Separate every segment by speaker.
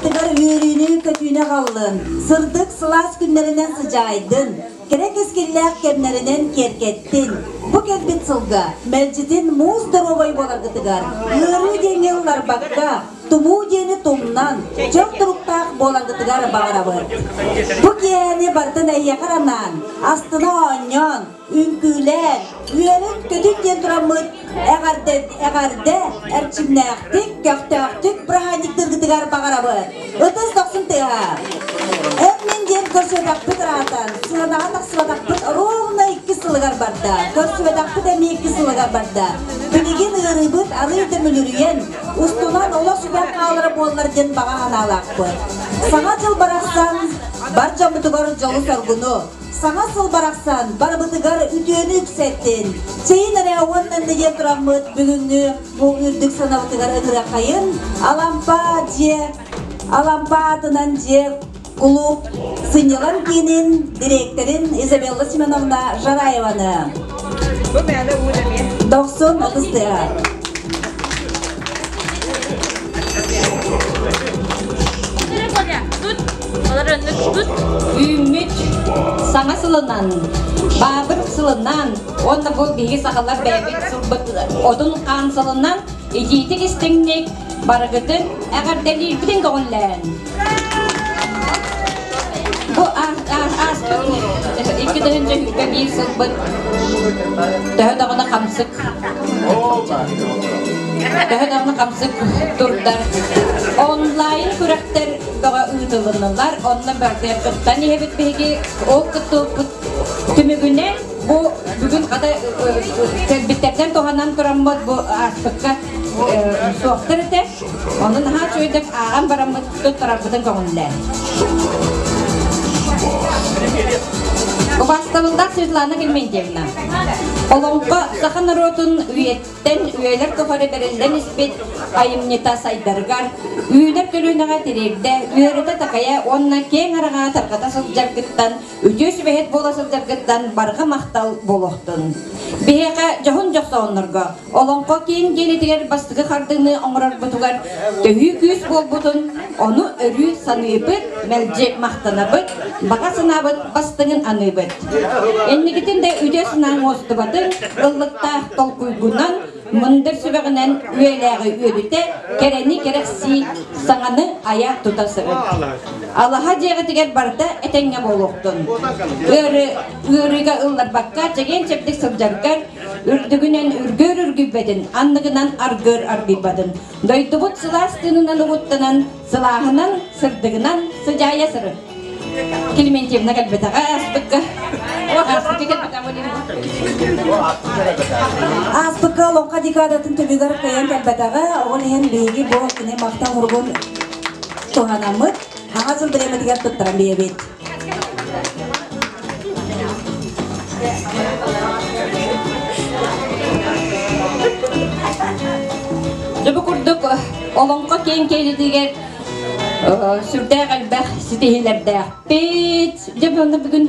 Speaker 1: барыгытыгар үөрүүнү-көтүүнү аҕаллын, сырдык сылаас күннэринэн сыдьаайдын, кэрэ кэскиллээх кэмнэринэн киэркэттин. Бу кэлбит сылга мэлдьитин муус доруобай буоларгытыгар, ыарыы диэҥҥэ ылларбакка, тумуу диэни тумнан, чөл туруктаах буоларгытыгар баҕарабыт. Бу киэһэни барытын эйиэхэ анаан, астына оонньоон, үҥкүүлээн, үөрүн-көтүн диэн тураммыт эҕэрдэ, эҕэрдэ эрчимнээхтик, көхтөөхтүк бырааһынньыктыыргытыгар баҕарабыт. Ытыс дохсун тыаһа! Эн-мин диэн көрсүбэтэхпит ыраатан, сыанаҕа тахсыбатахпыт ровно икки сылыгар барда. Көрсүбэтэхпит эмиэ икки сылыгар барда. Билигин ыарыыбыт арыый да мүлүрүйэн, устунан олох сүтэн хаалара буоллар диэн баҕа санаалаахпыт. Саҥа дьыл барахсан бар дьоммутугар дьолу-соргуну, Саҥа сыл барахсан барыбытыгар үтүөнү үксэттин! Чэйин эрэ уонна диэн тураммыт бүгүҥҥү бу үрдүк санабытыгар ыҥырыаххайын Алампа дьиэ Алампа аатынан дьиэ кулууп сынньалаҥ киинин дириэктэрин Изабелла Семеновна Жараеваны. Дохсун ытыстыа.
Speaker 2: Үүммүт саҥа сылынан, баабыр сылынан уонна бу биһиги сахалар бэйэбит сылбыт отун хаан сылынан итиитик истиҥник барыгытын эҕэрдэлиирбитин көҕүллээн. Бу ааспыт 2021 сылбыт төһө даҕаны хамсык төһө даҕаны хамсык турдар онлайн күрэхтэр бөҕө ыытылыннылар. Онно барытыгар кыттан иһэбит биһиги. Ол кыттыбыппыт түмүгүнэн бу бүгүн хата кэлбиттэртэн туһанан тураммыт бу ааспыкка суохтар этэ. Ону наһаа үчүгэйдик ааҕан бараммыт туттарарбытын көҥүллээн. Убаастабыллаах Светлана Климентьевна, олоҥхо саха норуотун үйэттэн үйэлэр тухары бэриллэн испит айымньыта сайдарыгар, үүнэр көлүөнэҕэ тириэрдэ, үөрэтэ-такайа уонна киэҥ араҥаҕа тарҕата сылдьаргыттан Үтүө сүбэһит буола сылдьаргыттан барҕа махтал буолуохтун. Биһиэхэ дьоһун дьохсооннорго олоҥхо киэҥ диэлитигэр бастакы хардыыны оҥорорбутугар төһүү күүс буолбутун, ону өрүү саныыбыт, мэлдьи махтанабыт, баҕа санаабыт бастыҥын аныыбыт. Инникитин да үтүө санааҥ уостубатын, ыллыктаах толкуйгунан, мындыр сүбэҕинэн үөлээҕи үөдүтэ, кэрэни кэрэхсии, саҥаны айа тута сырыт. Алаһа дьиэҕитигэр барыта этэҥҥэ буолуохтун. Ыары, ыарыыга ылларбакка чэгиэн-чэбдик сылдьаргар, үрдүгүнэн үргүөр үргүйбэтин, анныгынан аргыар аргыйбатын. Дойдубут сылаас тыынынан угуттанан, сылааһынан, сырдыгынан сыдьаайа сырыт. Клементьевна кэлбэтэҕэ ааспыкка. Ааспыкка кэлбэтэҕэ
Speaker 1: Ааспыкка Олоҥхо декадатын түмүгэр кыайан кэлбэтэҕэ, ол иһин биһиги бу кини махтал суругун туһанаммыт, хаҥас сыл бириэмэтигэр туттаран биэбит.
Speaker 2: Дьэ бу курдук олоҥхо киэҥ киэлитигэр сүрдээх элбэх ситиһиилэрдээхпит. Дьэ онно бүгүн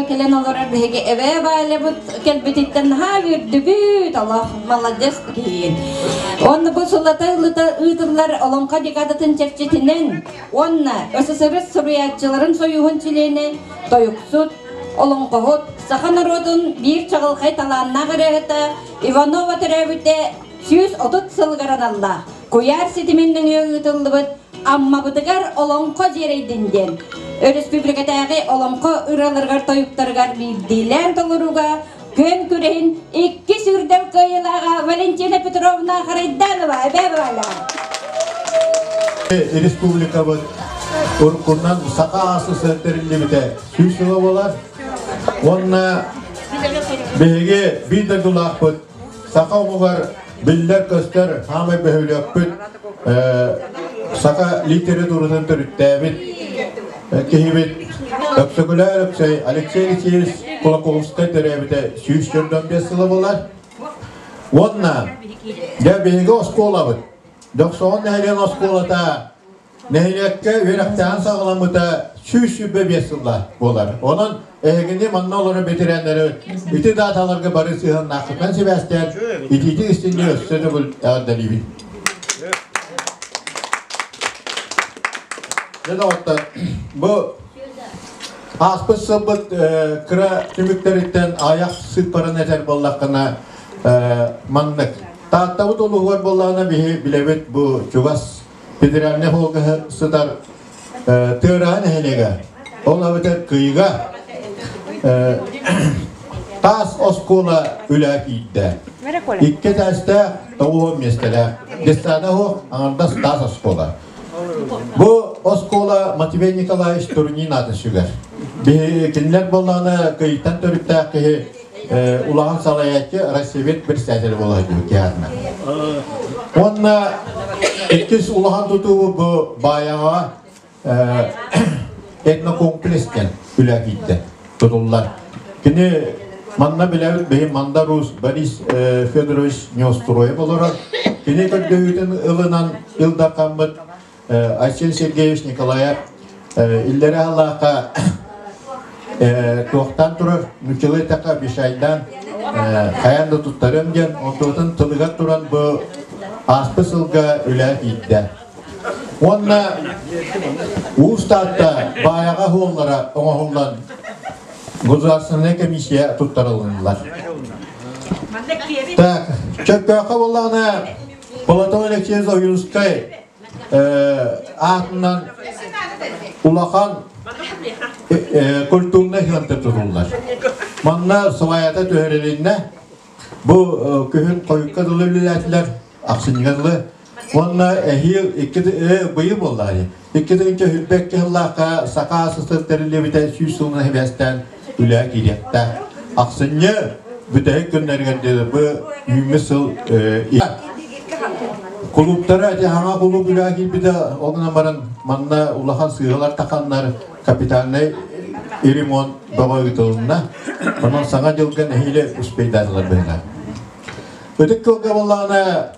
Speaker 2: кэлэн олорор биһиги эбээ Валябыт кэлбититтэн наһаа үөрдүбүт, олох маладьыас киһи. Уонна бу сыллата ыытыллар Олоҥхо декадатын чэрчитинэн уонна СССР суруйааччыларын сойууһун чилиэнэ, тойуксут, олоҥхоһут, саха норуотун биир чаҕылхай талааннаах ырыаһыта Иванова төрөөбүтэ 130 сылыгар аналлаах куйаар ситимин нөҥүө ыытыллыбыт Аммабытыгар Олоҥхо дьиэрэйдин диэн өрөспүүбүлүкэтээҕи олоҥхо ырыаларыгар тойуктарыгар биирдиилээн толорууга күөн күрэһин иккис үрдэл кыайыылааҕа Валентина Петровна Харайданова эбээ Валя.
Speaker 3: Республикабыт уруккунан Саха АССР тэриллибитэ сүүс сыла буолар. Уонна биһиги биир дойдулаахпыт саха омугар биллэр-көстөр саамай бөһүлүөкпүт саха литературатын төрүттээбит киһибит Өксөкүлээх Өлөксөй Алексей Алексеевич Кулаковскай төрөөбүтэ 145 сыла буолар. Уонна дьэ биһиги оскуолабыт Дьохсоҕон нэһилиэгин оскуолата Нэһилиэккэ үөрэхтээҕин саҕаламмыта 125 сылла буолар. Онон эһигини манна олорор бэтэрээннэри ити дааталарга бары сыһыаннааххытынан сибээстээн итиитик истиҥник өссө төгүл эҕэрдэлиибин. Дьэ доҕоттор, бу ааспыт сылбыт кыра түмүктэриттэн айах сыыппаран этэр буоллаххына маннык. Тааттабыт улууһугар буоллаҕына биһи билэбит бу чугас федеральнай холга сытар Тыараһа нэһилиэгэ. Ол эбэтэр Кыйыга таас оскуола үлэ киирдэ. Икки этээстээх, тоҕуһун миэстэлээх. Детсада оһох, аҥардас таас оскуола. Бу оскуола Матвей Николаевич Турунин аатын сүгэр. Кинилэр буоллаҕына Кыйыттан төрүттээх киһи улахан салайааччы Россиябит председателэ буола сылдьыбыт киһи аатынан. Уонна иккис улахан тутуу бу Баайаҕа этнокомплекс диэн үлэ киирдэ, тутуллар. Кини манна билэбит биһи Мандар Уус Борис Федорович Неустроев олорор. Кини көрдөһүүтүн ылынан Ил Дархаммыт Айсен Сергеевич Николаев иллэрэ аллаахха туохтаан турар, нуччалыы эттэххэ обещайдаан хайаан да туттарыам диэн, онтуотун тылыгар туран бу ааспыт сылга үлэ киирдэ. Уонна Уус Таатта Баайаҕа уоллара оҥоһуллан государственная комиссия туттарылыннылар. Так, Чөркөөххө буоллаҕына Платон Алексеевич Ойуунскай аатынан улахан культурнай центр тутуллар. Манна сваята түһэрилиннэ. Бу күһүн хойукка дылы үлэлээтилэр, ахсынньыга дылы. Уонна эһиил икки быйыл буоллаҕа 2022 сыллаахха Саха СССР тэриллибитэ 100 сылынан сибээстээн үлэ киириэхтээх. Ахсынньы бүтэһик күннэригэр диэри бу үүммүт сыл кулууптара ити хаҥа кулууп үлэ киирбитэ ол гынан баран манна улахан сыыһалар таханнар капитальнай ремонт бөҕө ыытылынна. Онон саҥа дьылга нэһиилэ успейдаатылар быһыылаах. Ытык кылга буоллаҕына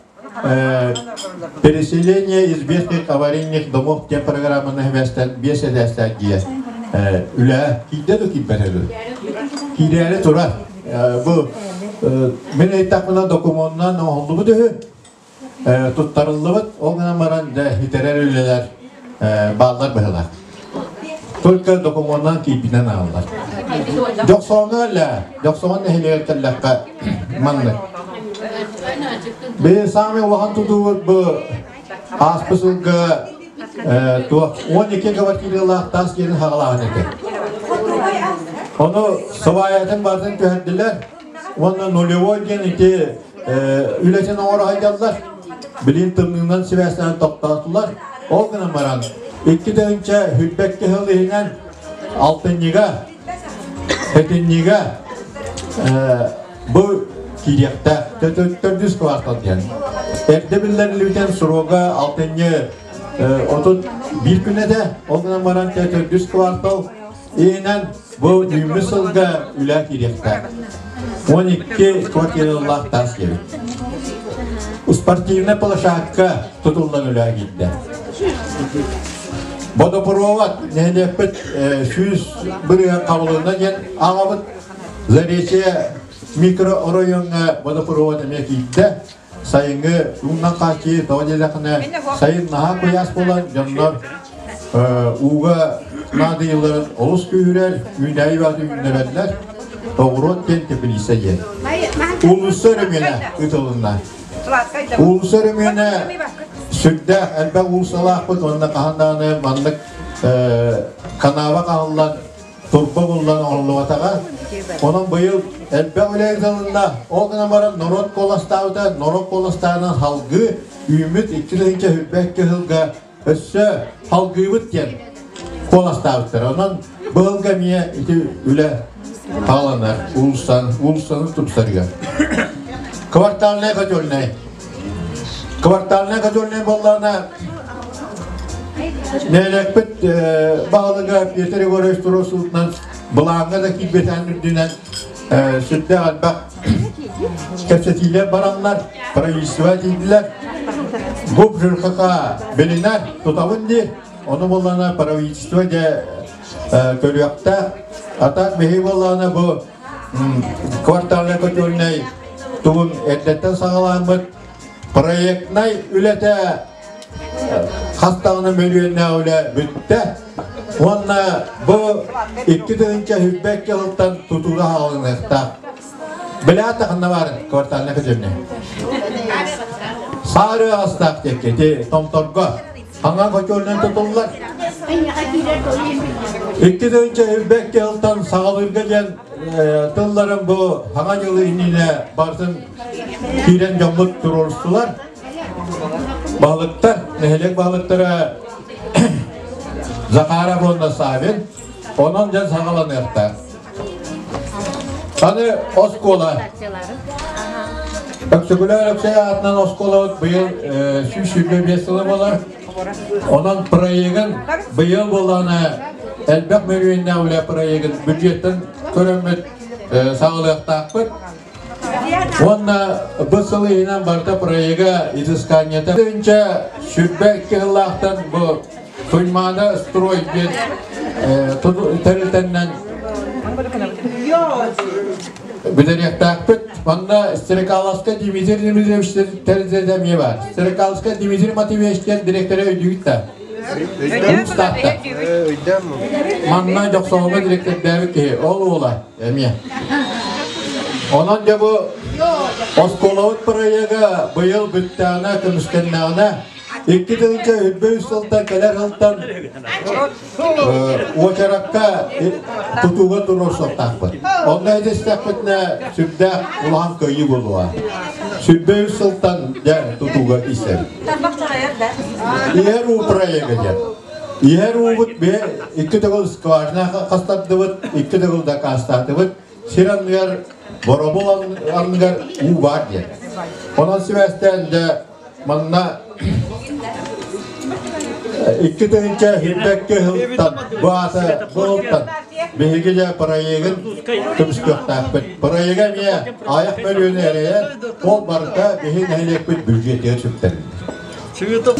Speaker 3: Переселение из ветхих аварийных домов диэн программаны хэмэстэн биэс этээстээх дьиэ үлэ киирдэ да киирбэтэ дуу? Киирээри турар. Бу мин ыйыттахпына докумуонунан оҥоһуллубут үһү. Туттарыллыбыт. Ол гынан баран дьэ итэрэр үлэлэр бааллар быһыылаах. Только докумуонунан киирбитинэн ааллар. Дьохсооҥҥо элэ, Дьохсоҕон нэһилиэгэр кэллэххэ маннык. Били саамай улахан тутуубут бу ааспыт сылга туох 12 квартиралаах таас дьиэни хаҕалааһын этэ. Ону сыбаайатын барытын түһэрдилэр уонна нулевой диэн ити үлэтин оҥоро сылдьаллар. Билин тымныынан сибээстээн тохтоотулар. Ол гынан баран 2022 сыл иһинэн алтынньыга, сэтинньигэ бу киириэхтээх. Төрдүс квартал диэн. Эрдэ биллэриллибитин срога алтынньы 31 күн этэ. Ол гынан баран төрдүс квартал иһинэн бу үүммүт сылга үлэ киириэхтээх. 12 квартиралаах таас диэбит. Спортивная площадка тутуллан үлэ киирдэ. Водопровод нэһилиэкпит 100% хабылынна диэн аҕабыт Заречье микрооройуоҥҥа водопровод эмиэ киирдэ. Сайыҥҥы уунан хааччыйыы тоҕо диэтэххинэ сайын наһаа куйаас буолан дьоннор ууга наадыйыыларын олус күүһүрэр, үүнээйи бааты үүннэрэллэр. Оҕуруот диэн теплица диэн. Уулусса өрөмүөнэ ыытылынна. Уулусса өрөмүөнэ сүрдээх элбэх уулуссалаахпыт уонна хаһан даҕаны маннык канава хаһыллан турба буллан оҥоһуллубатаҕа. Онон быйыл элбэх үлэ ыытылынна. Ол гынан баран норуот куоластаабыта, норуот куоластааһынан салгыы үүммүт 2022 сылга өссө салгыыбыт диэн куоластаабыттар. Онон быйылга эмиэ ити үлэ хааланар уулуссаны, уулуссаны тупсарыга. Квартальная котельная. Квартальная котельная буоллаҕына Нэһилиэкпит баһылыга Петр Егорович туруорсуутунан былааҥҥа да киирбэтэҕин үрдүнэн сүрдээх элбэх кэпсэтиилэр бараннар, правительство тиийдилэр. Бу ЖКХ билинэр, тутабын дии. Ону буоллаҕына правительство дьэ көрүөхтээх. А так биһиги буоллаҕына бу квартальнай котельнай тугун эрдэттэн саҕалааммыт проектнай үлэтэ. Хас даҕаны мөлүйүөннээх үлэ бүттэ. Уонна бу 2022 сылтан тутууга хаалыныахтаах. Билээтэ ханна баар квартальнай көтүөннэ. Саары астаах диэки ити Томторго хаҥа хочуолунан тутуллар. 2022 сылтан саҕалыырга диэн тылларын бу хаҥа дьылы иннинэ барытын киирэн дьоммут туруорустулар. Баһылыктар, нэһилиэк баһылыктара Захаров уонна Савин, онон дьон саҕаланыахтаах. Аны оскуола. Өксөкүлээх Өлөксөй аатынан оскуолабыт быйыл 125 сыла буолар. Онон проегын быйыл буоллаҕына элбэх мөлүйүөннээх үлэ проегын бюджеттан көрөммүт саҕалыахтаахпыт. Уонна бу сыл иһинэн барыта проега изысканиета 122 сыллаахтан бу Туймаада строй диэн тэрилтэннэн бүтэриэхтээхпит. Манна Стрекаловскай Дмитрий Дмитриевич тэрилтэтэ эмиэ баар. Стрекаловскай Дмитрий Матвеевич диэн дириэктэрэ өйдүүгүт да? Манна Дьохсоҕоҥҥо дириэктэрдээбит киһи, ол уола эмиэ. Онон дьэ бу оскуолабыт проега быйыл бүттэҕинэ, көмүскэннэҕинэ, 2023 сылтан кэлэр сылтан уочаракка тутууга туруорсуохтаахпыт. Онно этистэхпитинэ сүрдээх улахан кыайыы буолуоҕа. 23 сылтан дьэ тутууга киирсэбит. Иһэр уу проега диэн. Иһэр уубут бе икки төгүл скважина хастардыбыт, икки төгүл дакаастаатыбыт. Сир анныгар, боробул анныгар уу баар диэн. Онон сибээстээн дьэ манна 2022 сылтан бу аата бу сылтан биһиги дьэ проегын көмүскүөхтээхпит. Проега эмиэ аҕыйах мөлүйүөнү эрэйэр, ол барыта биһи нэһилиэкпит бюджетигэр сүктэриллэр.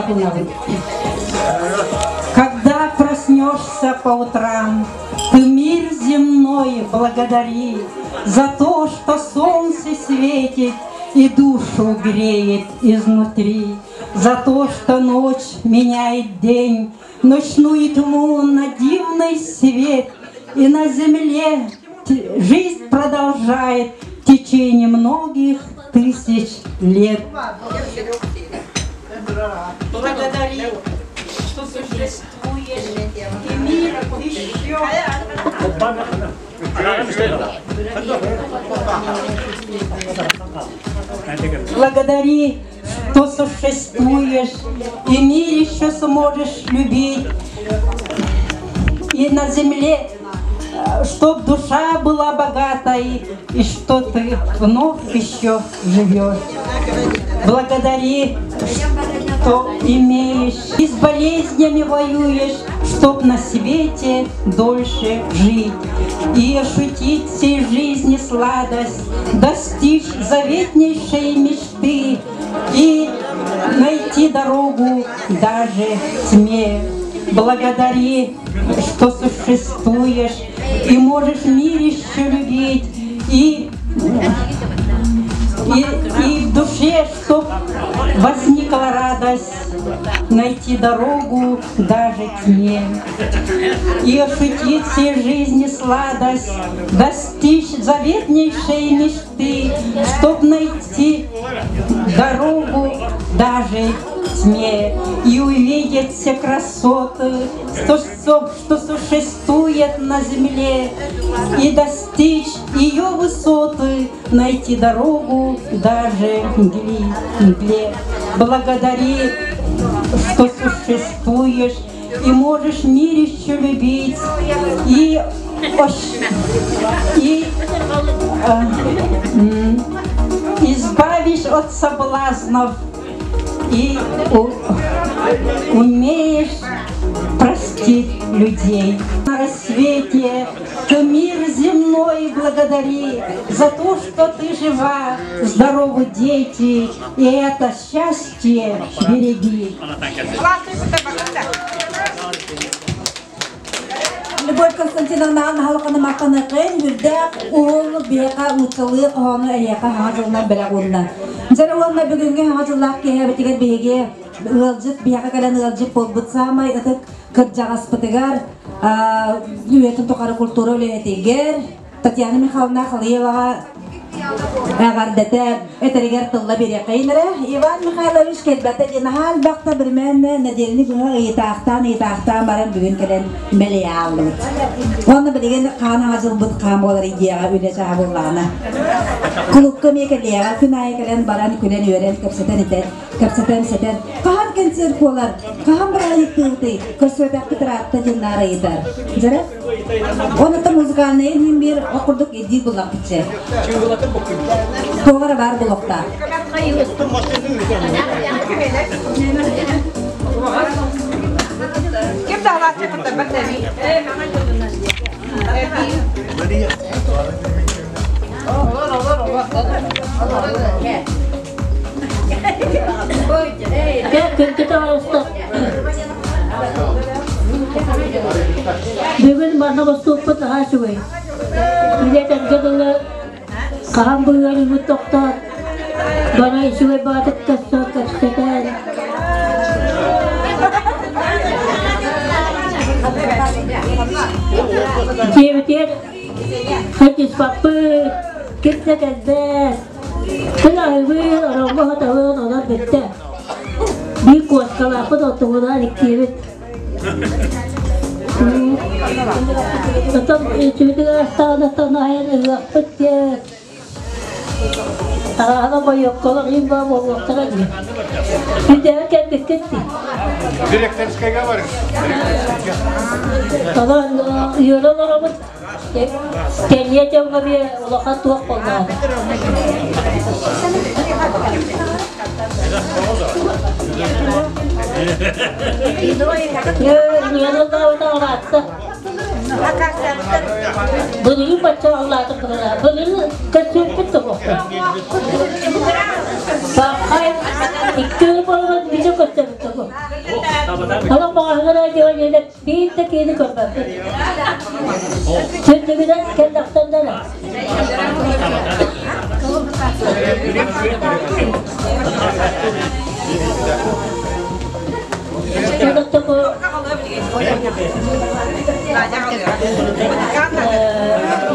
Speaker 4: бэлэх Когда проснешься по утрам, ты мир земной благодари за то, что солнце светит и душу греет изнутри, за то, что ночь меняет день, ночную тьму на дивный свет, и на земле жизнь продолжает в течение многих тысяч лет. Благодари, что существуешь, и мир еще. Благодари, что существуешь, и мир еще сможешь любить. И на земле, чтоб душа была богатой, и что ты вновь еще живешь. Благодари, что имеешь, и с болезнями воюешь, чтоб на свете дольше жить и ощутить всей жизни сладость, достичь заветнейшей мечты и найти дорогу даже в тьме. Благодари, что существуешь и можешь мир еще любить, и в душе, чтоб возникла радость найти дорогу даже тьме. И ощутить всей жизни сладость, достичь заветнейшей мечты, чтоб найти дорогу даже тьме и увидеть все красоты, что существует на земле, и достичь ее высоты, найти дорогу даже в мгле. Благодари, что существуешь и можешь мир еще любить, и избавишь от соблазнов, и умеешь простить людей. На рассвете ты мир земной благодари за то, что ты жива, здоровы дети, и это счастье береги.
Speaker 1: Любовь Константиновна Халқаны мақтанықын үрдәк ол бияқа ұтылы қоғаны әйеқа хаңа жылына бәләк онна. Жара онна бүгінгі хаңа жыллақ кеhe бітігер бейге ылжыт бияқа кәлін ылжыт болбыт самай ытык кырджағаспытыгар үйетін тоқары культура өлетегер Татьяна Михайловна Халиеваға Әғардәтә әтәрігер тылла бере қайныры. Иван Михайлович келбәті динахал бақта бірмен неделini бұға ыйтақтан баран бүгін келен мәле алып. Оны білеген қан ағажыл бұт қан болар идеяға үле жабылланы. Клубка мекелеға күн айы келен баран күлен өрен көпсетен итен, көпсетен сетен. Қаған концерт болар, қаған бір айықтылды, көрсөбәк пытыратты диннары итар. Жара? Оны та музыкальный ним bir окурдук эдди булак битче. Тоғара бар булакта.
Speaker 5: Бүгін барна бастуқпыт аға шугай. Билет әнге қахан бұйғар үміт тоқтар. Бана шугай батып тасса кәпсетер. Жебітер, хәтіс баппыт, кепсе кәлбәт. Күн айбы, оронго хатабын онар бітті. Bir koskaलाпыт отуғынан иккебит. Потом сүтүг астаанаттан айын ыгаппыт те. Ана бойокколор имба болуктара ди. Күндәге кәббек кетти.
Speaker 6: Директорскайга барың.
Speaker 5: Онон юролоробут кэлиэ дьоҥҥо би улахан туох буоллаҕа. Юроллаабыта ыраатта. Былырыын бачча аллаатым кылара. Былырыын көстүөппүт да буолта. Баххай икки ый буолан бүтэ көстөбүт да бу. Ала маҕаһыгар диэн биир да киһини көрбөппүт. Түннүгүнэн кэллэхтэннэрэ.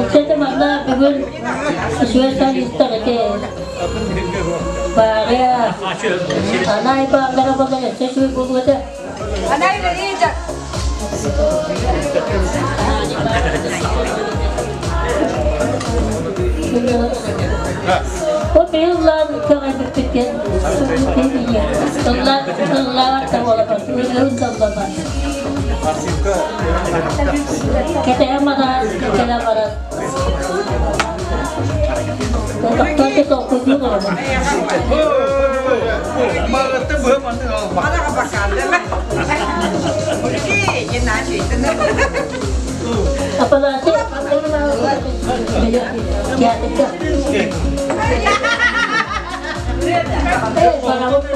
Speaker 5: Иккитэ манна бүгүн үчүгэй солистар ити Баарыйа Анай бааллара буолан өссө үчүгэй буолуо этэ. Ол биһи ыллаан көҕүйбүппүт диэн ыллаан ыллаабат да буолабат, ыллаан да ыллаабат. Кэтэһэн баран, кэлэн баран. Тохтоото толкуйдуу олоробун. Аппарааты театрга. Барабын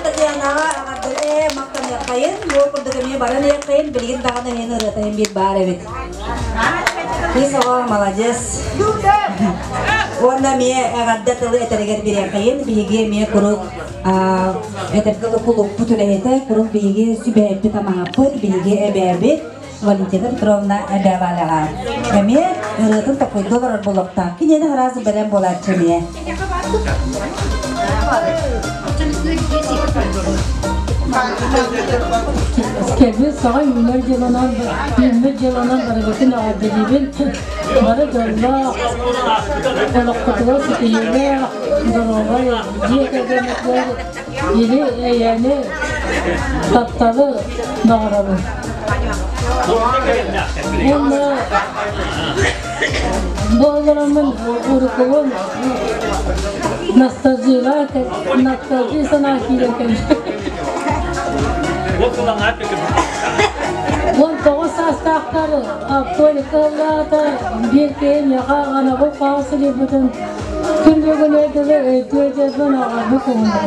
Speaker 1: Татьянаҕа эҕэрдэлээ, махтаныаххайын, бу курдук эмиэ баран иһиэххэйин, билигин даҕаны эһиэн ырыатайын биир баар эбит. Кыыс оҕо молодец. Уонна эмиэ эҕэрдэ тылы этэригэр бириэххэйин, биһиги эмиэ куруук этэргэ кулуппут үлэһитэ, куруук биһиги сүбэһиппит амаһаппыт, биһиги эбээбит Валентина Петровна эбээ Валяҕа. Эмиэ ырыатын токуйду олорор буолуохтаах. Киниэни араас бэлэм буолааччы эмиэ.
Speaker 5: Кэлбит саҥа үүнэр дьылынан, үүммүт дьылынан барыгытын эҕэрдэлиибин. Бары дьоллоох, олоххутугар ситиһиилээх, доруобай дьиэ кэргэммитигэр или эйэни, тапталы баҕарабын. Уонна бу олороммун уруккубун ностальгия ностальгия санаа киирэн кэлбит. 19 саастаахтар Толика ыллаата, биир киһи миэхэ анабыл хаал сылдьыбытын күн бүгүнэ дылы өйдүө-дьэрбэн аҕарбыт көҥүлэ.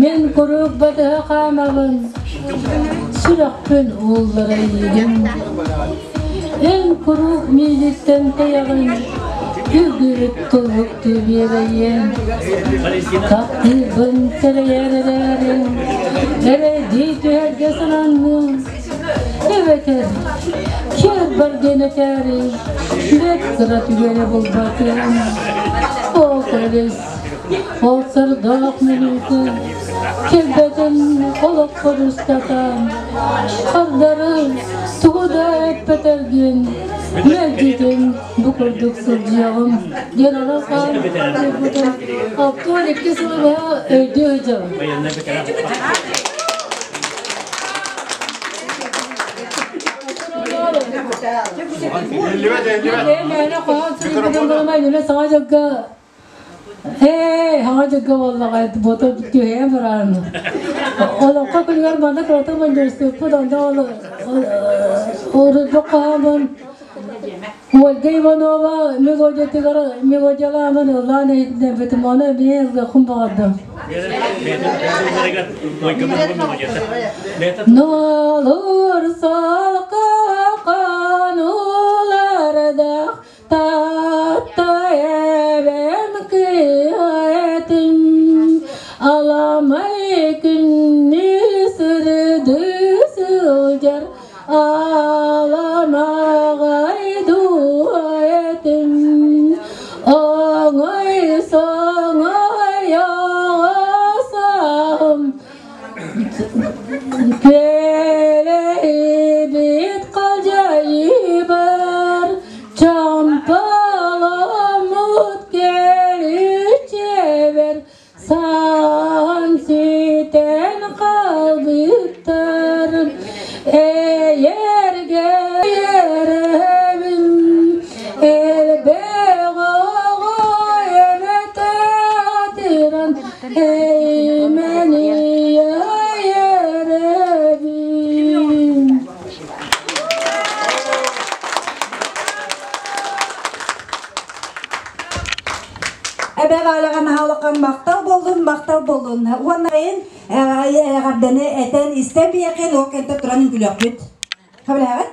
Speaker 5: Мин куруук батыһа хаамабын, сүрэхпин ууллара иигин. Эн куруук миигиттэн тэйэҕин, үгүрүт тулуктуу биэрэйиэм. Таптыырбын сэрэйэр эрээриҥ, эрэйдии түһэргэ сананным. Эбэтэр киэр Бар диэн этээри, бэрт кыра түгэни булбатым. Ол кэлис, ол сырдык мүнүүтэ кэлбэтин олоххор устата хардары тугу да эппэтэргин мэлдьитин бу курдук сылдьыаҕым диэн онон хаалбытым 62 сылы быһа өйдүү сылдьабын. Саҥа дьылга ээ саҥа дьылга буоллаҕа буота түһэйэн барааны олоххо күнүгэр манна кыратык мандьырыстыыппыт онно ол урутбут хаамын Ольга Иванова мелодиятыгар мелодиялаамын ыллаан иһитиннэрбитим ону эмиэ ыллыахпын баҕардым. Налыр салка ханулардах татта эбэм кыһаэтин аламай күннү сырды сылдьар Аламаҕай дуэтин оҥой соҥой оҕосоһум Кэлэйбит халдьайыбар чампаламмыт кэличчэбэр Саан ситэн хаалбыттар эйэргэ эрэбин элбэх оҕо эбэтэ атыран эймэнийэ эрэбин.
Speaker 1: Эбэ Валяҕа наһаа улахан махтал буоллун, махтал буоллун. Уонна эн эҕэрдэни этэн истэн биэхин, ол кэнтэ туран үҥкүлүөхпүт. Сөбүлэһэҕит?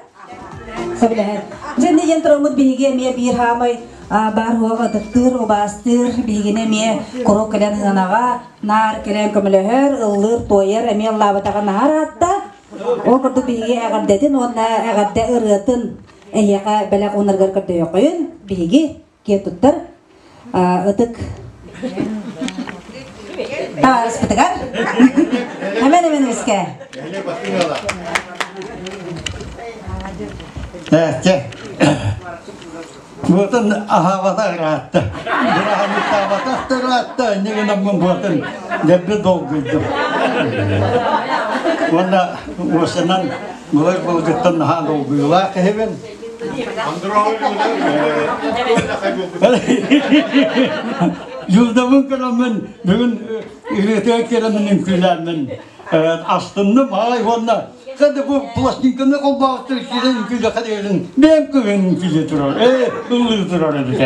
Speaker 1: Сөбүлэһэр. Дьэ, диэн тураммыт биһиги эмиэ биир хаамай баар хуох ытыктыыр, убаастыыр, биһигини эмиэ куруук кэлэн ыһынаҕа, наар кэлэн көмөлөһөр, ыллыыр, туойар, эмиэ ыллаабатаҕа наһаа ыраатта. Ол курдук биһиги эҕэрдэтин уонна эҕэрдэ ырыатын эһиэхэ бэлэх уунаргар көрдөйөххөйүн биһиги киэн туттар ытык табаарыспытыгар Эмэн эмэн искэ
Speaker 7: Эче. Буотун аһаабата ыраатта. Бырааһынньыктаабатах да ыраатта, инньэ гынаммын буотун дэлби долгуйдум. Уонна уосанан былыр былыргыттан наһаа долгуйуулаах киһибин. Юлдабын көрөммүн бүгүн ырыатыгар кэлэммин үҥкүүлээммин астынным аай уонна кады бу пластинканы холбоохтор киирэн үҥкүүлэхэ дегин бэйэм көһөн үҥкүүлэ турар ээ ыллыы турар эбит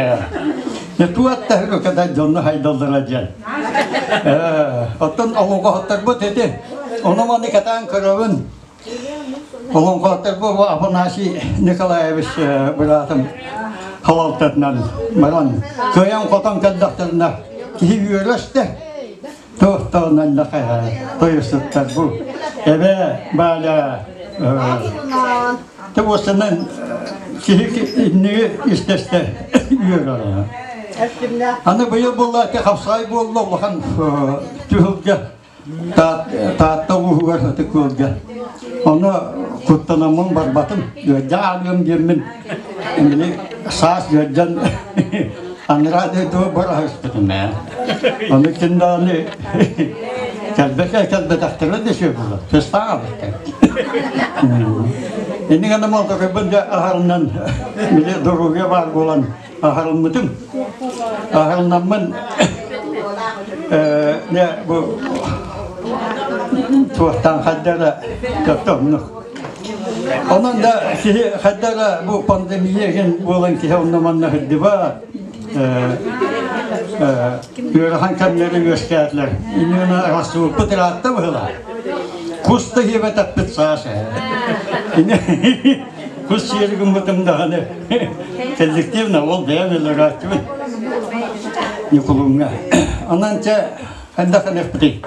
Speaker 7: ээ туат да когда дьонно хайдаллара диэн оттон олоҥхоһуттарбыт ити ону маны катаан көрөбүн Олоҥхоттор бу Афанасий Николаевич быраатым халалтатынан баран кыайан-хотон кэллэхтэринэ киһи үөрэ туохтаҕынан да тойусуттар бу эбээ Валя туосынан киһи инниги истэстэ үөрэр. Аны быйыл буолла хапсаай буолла улахан түһүлгэ Таатта улууһугар Ытык Күөлгэ. Онно куттанаммын барбатым. Ыалдьа аалыам диэммин били саас ыалдьан анараа дойдуга быраһыспытым ээ. Ону ким даҕаны кэлбэтэ кэлбэтэхтэрэ да сөп буолар. Сыстаабыттар. Инник гына молдокойбун дьэ аһарынан били доруобуйа баар буолан аһарыммытым. Аһарынаммын не бу туохтан хайдара тохтомнук. Онон да киһи хайдара бу пандемия иһин буолан киһи онно манна сылдьыбат. Ыарахан кэмнэри үөскээтилэр. Иннинэ расууппут ыраатта быһыла. Кус да хиэбэтэппит саас ээ. Кус сиэри гыммытым даҕаны коллективно ол бэйэм өлөрөөччүбүн Ньукулуҥҥа. Онон чэ хайдах гыныахпытый?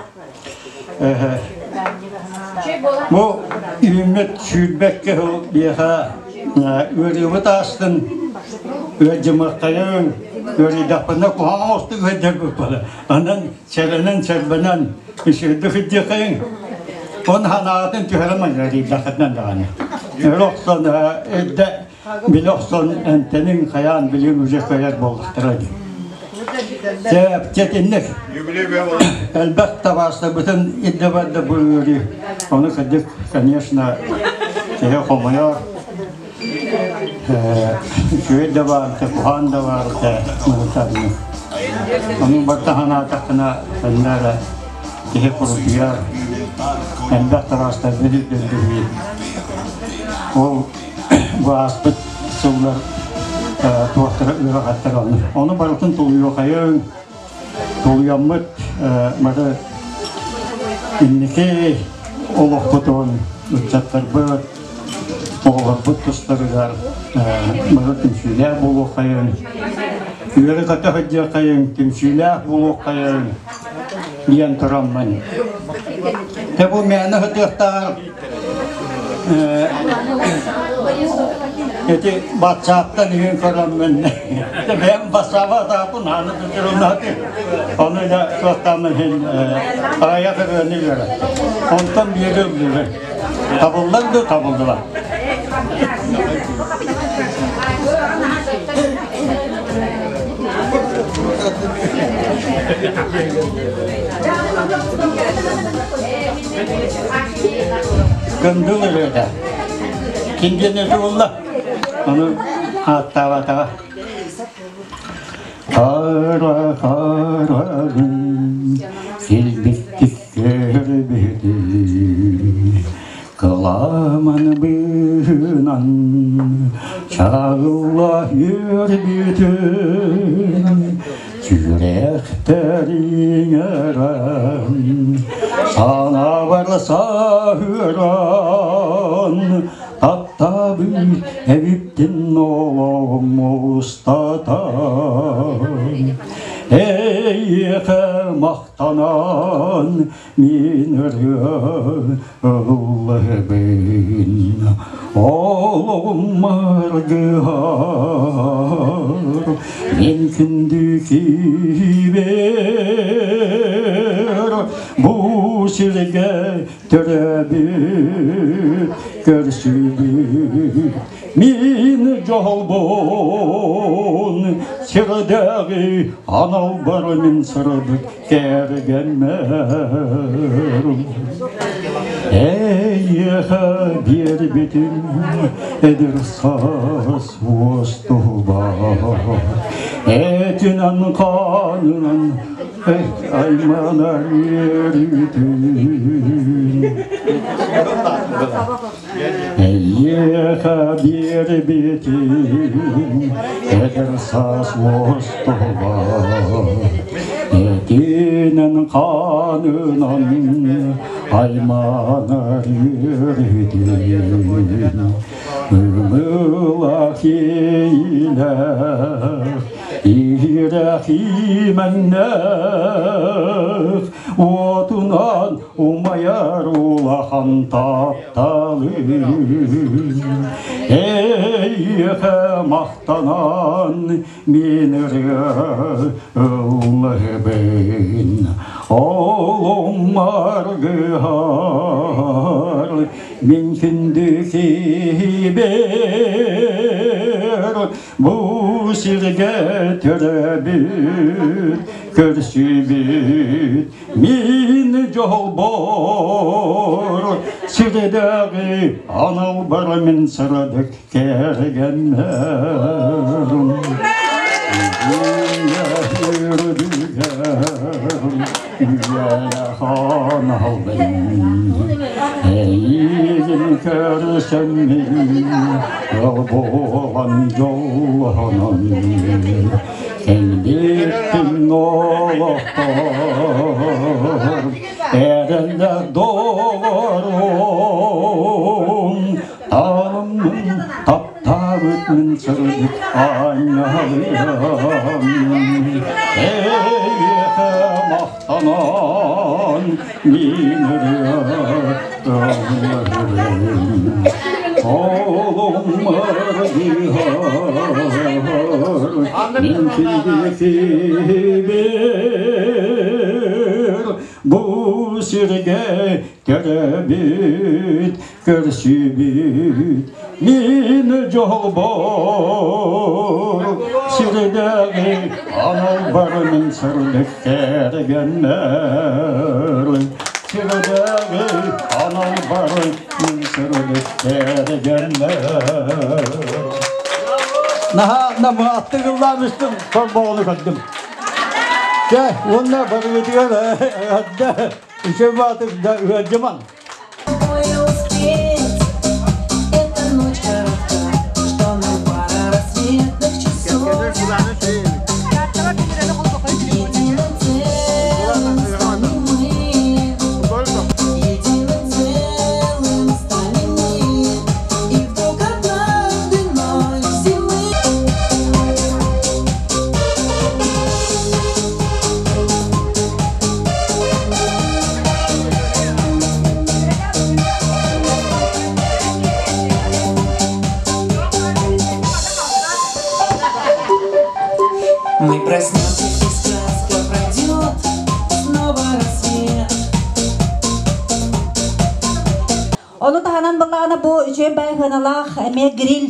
Speaker 7: Бу үүммүт сүүрбэккэ сыл биэхэ Ыарыыбыт аастын, ыалдьымыаххайыҥ, ыарыйдахпына куһаҕан оҕустук ыалдьарбыт буолар. Онон сэрэнэн, сэрбэнэн үчүгэйдик сылдьыаххайыҥ. Он санаатын түһэрэн ыарыйдаххытынан даҕаны. Өр охсон, эрдэ билэ охсон эмтэниҥ хайаан билигин уже кыайар буоллахтара дии. Дьэ, дьэ элбэх табаарыстарбытын илдьэ барда бу ыарыы. Ону кырдьык, конечно, киһи хомойор. Үчүгэй да баар, куһаҕан да баар этэ, Ону барыта санаатаххына, ханна эрэ киһи курутуйар, элбэх табаарыстарбыт үрдүллүбүт. Ол бу ааспыт сыллар туохтара ыарахаттар ону. Ону барытын тулуйуохайыҥ, тулуйаммыт бары инники олохпутун ыччаттарбыт, оҕолорбут тустарыгар бары түмсүүлээх буолуоххайыҥ, үөрэ-көтө сылдьыаххайыҥ, түмсүүлээх буолуоххайыҥ диэн тураммын. Те бу мээнэ сытыахтааҕар Ити батсааттан иһин көрөммүн, бэйэм бассааба атааппын ааны тутуруннааты. Ону да суоттааммын иһин аҕыйах ырыаны үөрэ. Онтон биири ыллыбын. Табыллар да табыллыбат. Кындыл ырыата. Ким диэн этэ буолла? Ону ааттаабатаҕа. Хара харагын силбиттик көрбүтүм Кыламан быыһынан чаҕылла үөрбүтүм Сүрэхтэр иҥэрэн, санаабар саһыаран, таптаабыт эбиппин олоҕум устата. Эйиэхэ махтанан мин ырыа ыллыыбын, олоҕум аргыһар, мин күндү киһибэр бу сиргэ төрөөбүт, көрсүбүт Мин дьолбун сирдээҕи аналбар мин сырдык кэргэммэр. Эйиэхэ биэрбитим эдэр саас уостубат, этинэн хаанынан айманар үөрүүтүн. Эйиэхэ биэрбитим эдэр саас уостубат, этинэн хаанынан айманар үөрүүтүн. Ымыылаах иилээх, иһирэх иимэннээх, уотунан умайар улахан тапталым. Эйиэхэ махтанан мин ырыа ыллыыбын, олум аргыһар, мин күндү киһибэр бу сиргэ төрөөбүт, көрсүбүт Мин дьолбор сирдээҕи аналбар мин сырдык кэргэммэр. Эйигин көрсөммүн ыал буолан дьоллонон Кэлбиттин олохтор эрэллэр доҕорум талыммын таптаабыт мин сырдык аанньалым эйиэхэ махтанан мин ырыа ыллыырым олум Тардыһар мин киһибэр бу сиргэ төрөбүт көрсүбүт мин дьолбор сирдээҕи анал барымын сырдык кэргэннэр сирдээҕи анал барымын сырдык кэргэннэр Наһаа намааттыгыллаамыстым торбоҕону көрдүм. Чэ, уонна барыгытыгар ыһадда үчүгэй баатык да ыалдьымаҥ.
Speaker 8: Мы проснемся, и сказка пройдет, снова рассвет.
Speaker 1: Ону таһынан баллаҕына бу үчүгэй бай хыналаах эмиэ гриль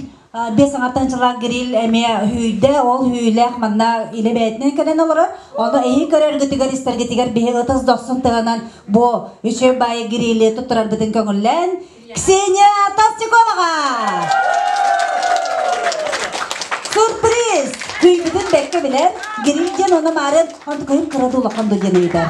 Speaker 1: биэс аҥартан чылаах гриль эмиэ һүүйдэ, ол һүүйлээх манна илэ бэйэтинэн кэлэн олорор. Ону эһи көрөргүтүгэр, истэргитигэр биһи ытыс дохсун тыһынан бу үчүгэй баайы грили туттарарбытын көҥүллээн Ксения Толстяковаҕа! Сюрприз! Күйбүтүн бэккэ билэр, гриль диэн ону маарын онтукайым кыра да улахан да диэн ыйытар.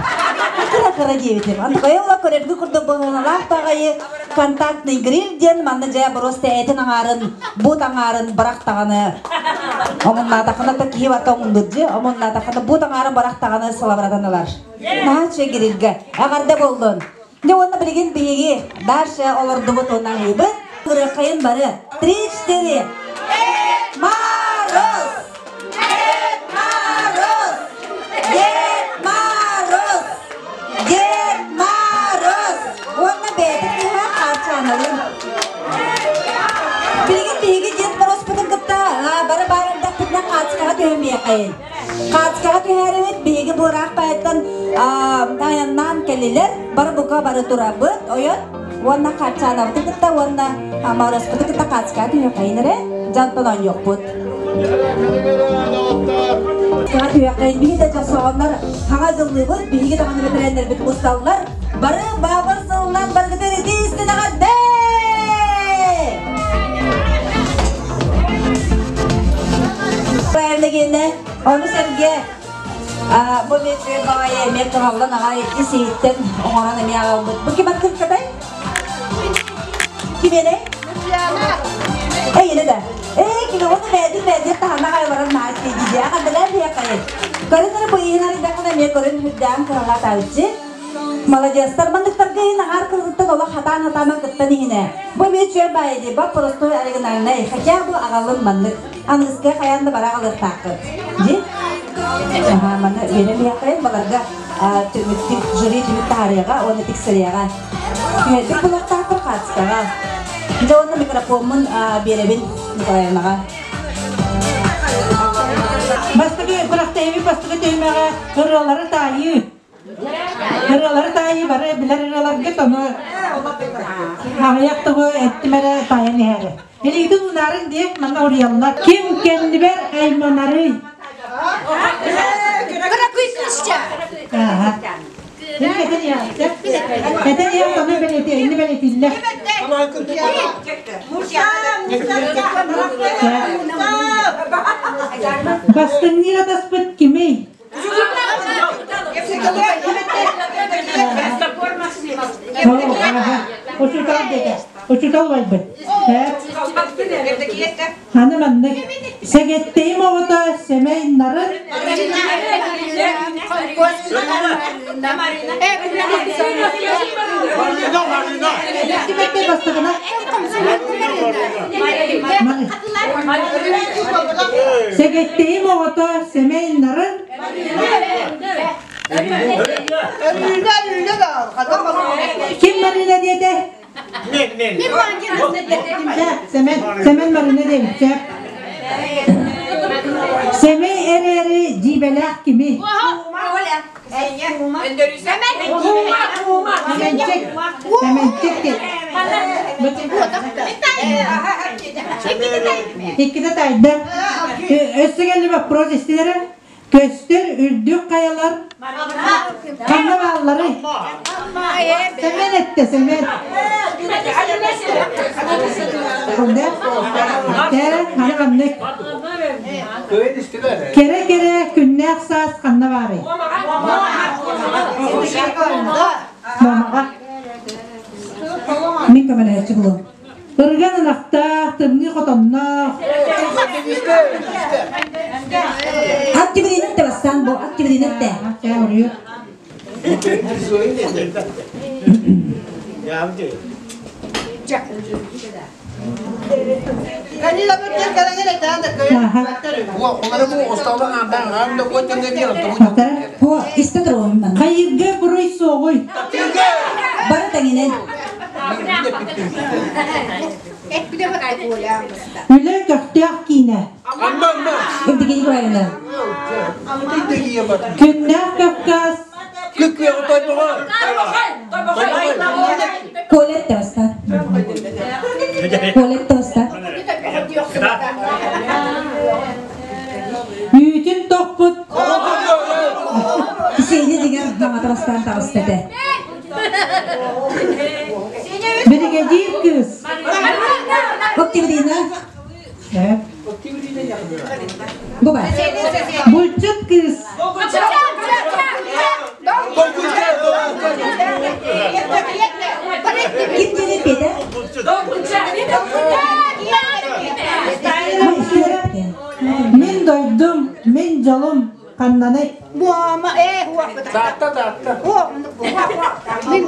Speaker 1: Кыра-кыра диэбитим. Онтукайым ула көрөргү курдук быһыылаах даҕайы контактный гриль диэн манна дьэ боруоста этин аҥаарын, бут аҥаарын бырах даҕаны омуннаатаххына да киһи барыта омуннуур дии, омуннаатаххына бут аҥаарын бырах даҕаны сылабыратан ылар. Наһаа үчүгэй грильгэ. Эҕэрдэ буоллун! Дьэ уонна билигин биһиги дальше олордубут уонна аһыыбыт. Ырыаххайын бары. Три, четыре. Дед Мороз! Дед Мороз! Дед Мороз! Дед Мороз! Уонна бэйэтин кыыһа Хаарчааналыын. Билигин биһиги Дед Морозпутун кытта бары баар эрдэхпитинэ хаачыкаҕа түһэмиэхэйин. Хаачыкаҕа түһээрибит биһиги буораах байыттан айаннаан кэллилэр. Бары бука бары турабыт, ойон уонна Хаарчаанабытын кытта уонна Морозпутун кытта хаачыкаҕа түһүөххэйин эрэ, дьонтон оонньуохпут. Түһүөххэйин биһи да дьохсоҕоннор хаҥа дьыллыыбыт, биһиги даҕаны бэтэрээннэрбит мусталлар. Бары баабыр сылынан барыгытын итии истин эҕэрдэ! Правильно Ону сэргэ бу метры баҕайы эмиэ кыһаллан аҕай ис иһиттэн оҥорон эмиэ аҕалбыт. Бу ким открыткатай? Кимиэнэй? Эйине да. Ээ, кини оны бэйэтин бэйэтин таһана хайаларын наас дии Аҕадылар биһиэхэ. Көрүн эрэ бу иһин арыйдаххына эмиэ көрүн үрдээн кыралаатааччы. Маладьыастар манныктарга иһин аҥаар кыргыттан олох хатаан-хатаама кыттан иһинэ. Бу эмиэ үчүгэй баайы дии, бап простой оригинальный. Хотя бу аҕалым маннык. Аныгыскыга хайаан да бара аҕалыахтааххыт. Дии? Аха, маны биэрэн биһиэххэ баларга түмүктүк жюри түмүк таһаарыаҕа уонна тиксэриэҕэ. Түһэрбит булуохтаахпын хаачыстаҕа. Дьэ уонна микрофоммун биэрэбин Николаевнаҕа.
Speaker 4: Бастакы күрэхтэһиибит бастакы түһүмэҕэ ырыалары таайыы. Ырыалары таайыы бары билэр ырыаларгыт ону аҕыйах тугу эттим эрэ таайан иһээри. Илиитин уунаарыҥ диэ манна уруйаллар. Ким кэннибэр айманарый? Этэн иһэ ону бэлиэтиэнни бэлиэтиллэр. Бастыҥныыр атаспыт кимий? Учутал диэтэ. Учутал байбыт. Аны маннык. Сэгэттэйим оҕото сэмэй нарын. Бастакына. Сэгэттэйим оҕото сэмэй нарын. Ким Марина диэтэ? Сэмэн, Сэмэн Марина диэбитчэ. Сэмэй эрээри дьиибэлээх кими? Сэмэнчик. Сэмэнчик. Иккитэ тайда. Өссө кэлли вопрос истилэрэ. Көстөр үрдүк хайалар ханна баалларый? Сэмэн эттэ, Сэмэн. Кэрэ, хана ханнык? Кэрэ-кэрэ күннээх саас ханна баарый? Мамаҕа.
Speaker 1: Мин көмөлөһөөччү булуом.
Speaker 4: Ырган ынахтаах, тымныы хотонноох.
Speaker 1: Активиринетте бастаан бу, активиринетте. Бу истэ туруом мен.
Speaker 4: Хайырга буруй суоҕуй.
Speaker 1: Бары тэҥинэн.
Speaker 4: Үлэ көхтөөх киинэ.
Speaker 1: Евдокия Николаевна.
Speaker 4: Күннээх Кавказ.
Speaker 1: Туалет бастан. Туалет бастан.
Speaker 4: Үүтүн тохпут.
Speaker 1: Кисиэни дигэр хаҥата бастаан таҕыста этэ.
Speaker 4: Биригэдьиир кыыс.
Speaker 1: Октябрина. Бу бар.
Speaker 4: Булчут кыыс.
Speaker 1: Ким диэн эппиэтэ?
Speaker 4: Мин дойдум, мин дьолум ханнаный?
Speaker 9: Буама э
Speaker 6: Таатта, таатта.
Speaker 9: Мин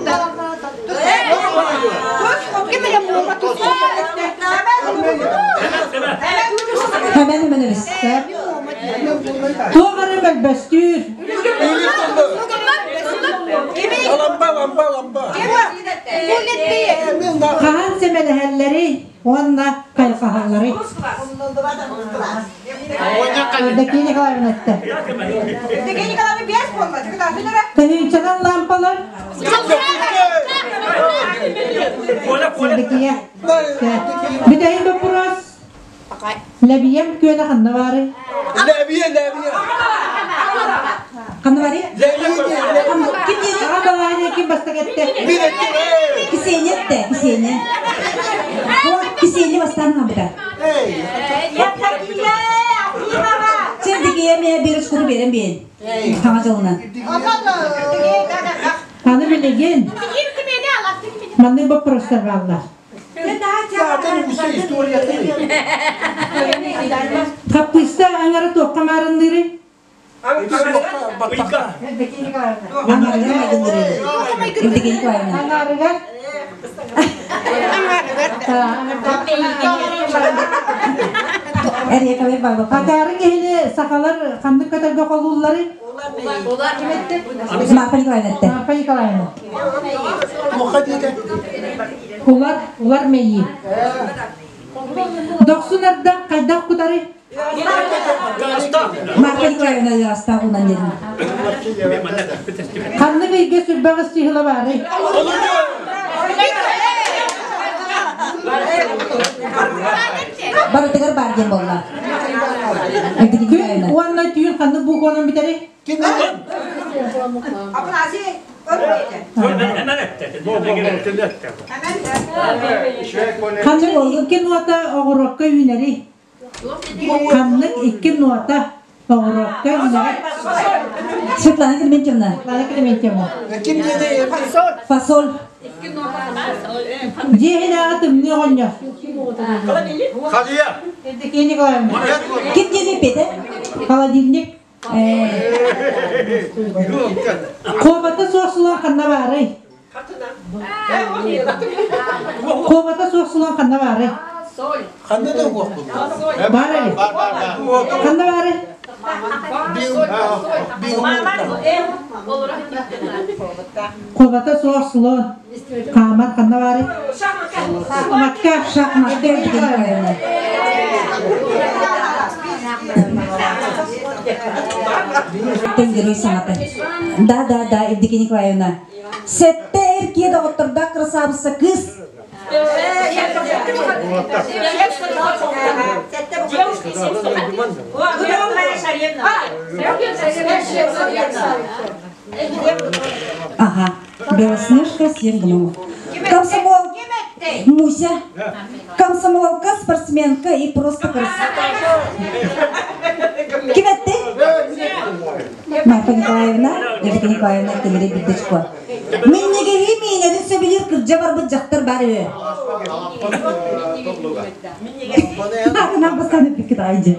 Speaker 1: Hemen hemen evet.
Speaker 4: Туох эрэ мөлбөстүүр.
Speaker 6: Ламба, ламба, ламба.
Speaker 4: Хаһан сэмэлэһэллэрий уонна хайҕаһалларый? Евдокия Николаевна эттэ. Тыһыынчанан лампалар. Евдокия. Бүтэһин боппуруос. Лэбийэм күөнэ ханна баарый?
Speaker 6: Лэбийэ, лэбийэ.
Speaker 1: Ханна барый?
Speaker 6: Лэбийэ,
Speaker 1: Ким диэри?
Speaker 4: Аҕа балаһыанньа ким бастак эттэ?
Speaker 6: Мин эттим, эй!
Speaker 1: Кисиэнньэ эттэ, Кисиэнньэ. Бу Кисиэнньэ бастаан хааммыта. Сен дикие мэ бир шкуру берен биэн. Хаҥа дьолунан.
Speaker 4: Аны билигин маннык боппуруостар бааллар. Хаппыыста аҥара туохха маарынныырый?
Speaker 1: Аҥарыгар майгынныырый. Евдокия Николаевна.
Speaker 4: Аҥарыгар.
Speaker 1: Эриэкэбэй балбапа.
Speaker 4: Акаары киһини сахалар ханнык көтөргө холуулларый?
Speaker 1: Марфа Николаевна эттэ.
Speaker 4: Марфа Николаевна. Улар, улар мэйии. Дохсун ардах хайдах кутарый?
Speaker 1: Марфа Николаевна ыаҕастаах унан диэтин.
Speaker 4: Ханнык ыйга сүрбэх ыстыыһыла баарый?
Speaker 1: Барытыгар баар диэн буолла.
Speaker 4: Күн уонна түүн ханнык букванан бүтэрий? Ханнык икки нуота оҕуруокка үүнэрий? Ханнык икки нуота оҕуруокка үүнэрий?
Speaker 1: Светлана Клементьевна.
Speaker 4: Светлана Клементьевна.
Speaker 1: Фасоль.
Speaker 4: Дьиэ иһинээҕи тымныы оҕонньор.
Speaker 6: Халия.
Speaker 4: Евдокия Николаевна.
Speaker 1: Ким диэн эппиэтэ?
Speaker 4: Холодильник. Куобата суох сулан ханна баарый? Куобата суох сулан ханна баарый?
Speaker 6: Ханна да уохпут.
Speaker 4: Баар эбит.
Speaker 6: Бар, бар, бар.
Speaker 4: Ханна баарый? Кубата суох слон. Хаамар ханна баарый? Шахматка, шахматка
Speaker 1: Герой саҥата. Да, да, да, Евдокия Николаевна. Сэттэ эркиэ доҕоттордоох красавица кыыс. Ага. Белоснежка, семь гномов. Комсомол Муся. Комсомолка, спортсменка и просто красавица. Ким этти? Марфа Николаевна, Евдокия Николаевна кэлэрэ билдечко. Минньигэһи миинэрин сөбүлүүр кырдьа барбыт дьахтар бар үһү. Атын бастан эппиккит айдьы.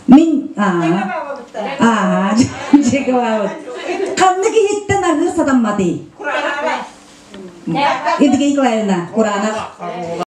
Speaker 1: Мин аа дьиэгэ Ханнык иһиттэн аһыыр сатамматый? Евдокия Николаевна, кураанах.